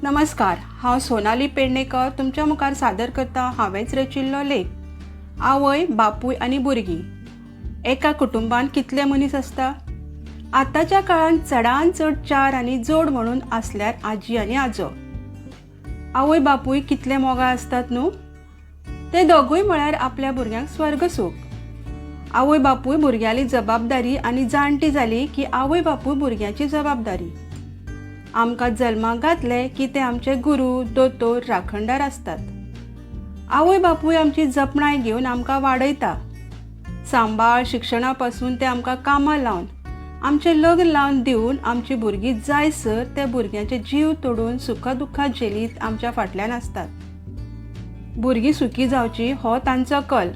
नमस्कार, हांव सोनाली पेडणेकर तुमच्या मुखार सादर करता हांवेंच रचिल्लो लेख आवय, बापूय आनी भुरगीं. एका कुटुंबांत कितले मनीस आसता? आतांच्या काळांत चडांत चड चार आनी जोड म्हणून आसल्यार आजी आनी आजो. आवय बापूय कितले मोगाळ आसतात न्हू? ते दोगूय म्हळ्यार आपल्या भुरग्यांक स्वर्गसूख. आवय बापूय भुरग्यांली जबाबदारी आनी जाणटी जाली की आवय बापूय भुरग्यांची जबाबदारी. आमकां जल्माक घातले की ते आमचे गुरू, दोतोर, राखणदार आसतात. आवय बापूय आमची जपणाय घेवन आमकां वाडयता. सांबाळ शिक्षणा पासून ते आमकां कामां लावन, आमचें लग्न लावन दिवन आमची भुरगीं जायसर ते भुरग्यांचे जीव तोडून सुख दुख्खां झेलीत आमच्या फाटल्यान आसतात. भुरगीं सुखी जावची हो तांचो कल.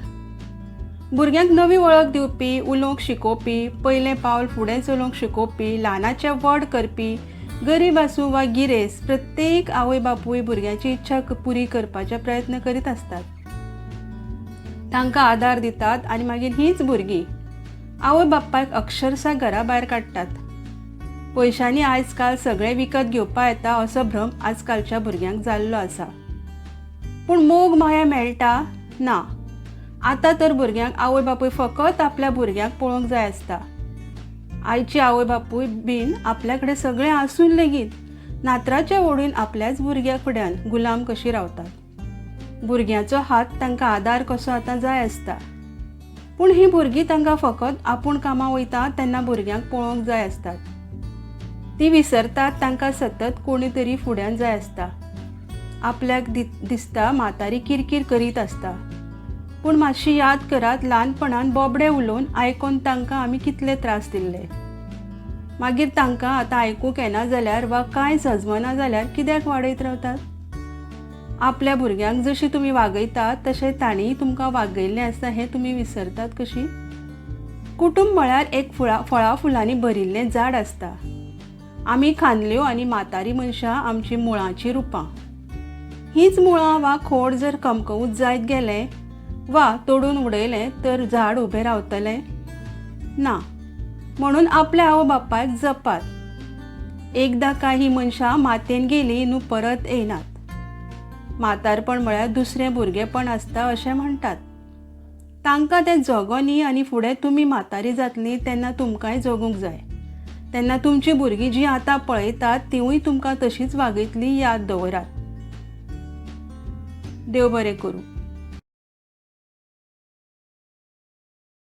भुरग्यांक नवी वळख दिवपी, उलोवंक शिकोवपी, पयलें पावल फुडें चलोवंक शिकोवपी, ल्हानाचें व्हड करपी, गरीब आसूं वा गिरेस्त, प्रत्येक आवय बापूय भुरग्यांची इच्छा पुरी करपाचे प्रयत्न करीत आसतात. तांकां आदार दितात आनी मागीर हींच भुरगीं आवय बापायक अक्षरशा घरा भायर काडटात. पयशांनी आयज काल सगळें विकत घेवपा येता असो भ्रम आजकालच्या भुरग्यांक जाल्लो आसा. पूण मोग माया मेळटा ना. आतां तर भुरग्यांक आवय बापूय फकत आपल्या भुरग्यांक पळोवंक जाय आसता. आयची आवय बापूय बीन आपल्या कडेन सगळें आसून लेगीत नातराच्या ओडीन आपल्याच भुरग्या फुड्यान गुलाम कशी रावतात. भुरग्यांचो हात तांकां आदार कसो आतां जाय आसता. पूण हीं भुरगीं तांकां फकत आपूण कामां वयता तेन्ना भुरग्यांक पळोवंक जाय आसतात. ती विसरतात तांकां सतत कोणी तरी फुड्यान जाय आसता. आपल्याक दिसता म्हातारी किरकीर करीत आसता. पूण मातशी याद करात, ल्हानपणान बोबडे उलोवन आयकोन तांकां आमी कितले त्रास दिल्ले. मागीर तांकां आतां आयकूंक येना जाल्यार वा कांय सजमना जाल्यार कित्याक वाडयत रावतात? आपल्या भुरग्यांक जशी तुमी वागयतात तशें तांणी तुमकां वागयल्लें आसता हें तुमी विसरतात कशी? कुटूंब म्हळ्यार एक फळां फुलांनी भरिल्लें झाड आसता. आमी खांदल्यो आनी म्हातारी मनशां आमची मुळाचीं रुपां. हींच मुळां वा खोड जर कमकवूत जायत गेलें वा तोडून उडयलें तर झाड उबें रावतलें ना. म्हणून आपल्या आवय बापायक जपात. एकदां काय हीं मनशां मातयेन गेलीं न्हू परत येयनात. म्हातारपण म्हळ्यार दुसरें भुरगेपण आसता अशें म्हणटात. तांकां तें जगोनी आनी फुडें तुमी म्हातारी जातलीं तेन्ना तुमकांय जगूंक जाय. तेन्ना तुमचीं भुरगीं जीं आतां पळयतात तिवूय तुमकां तशींच वागयतलीं, याद दवरात. देव बरें करूं.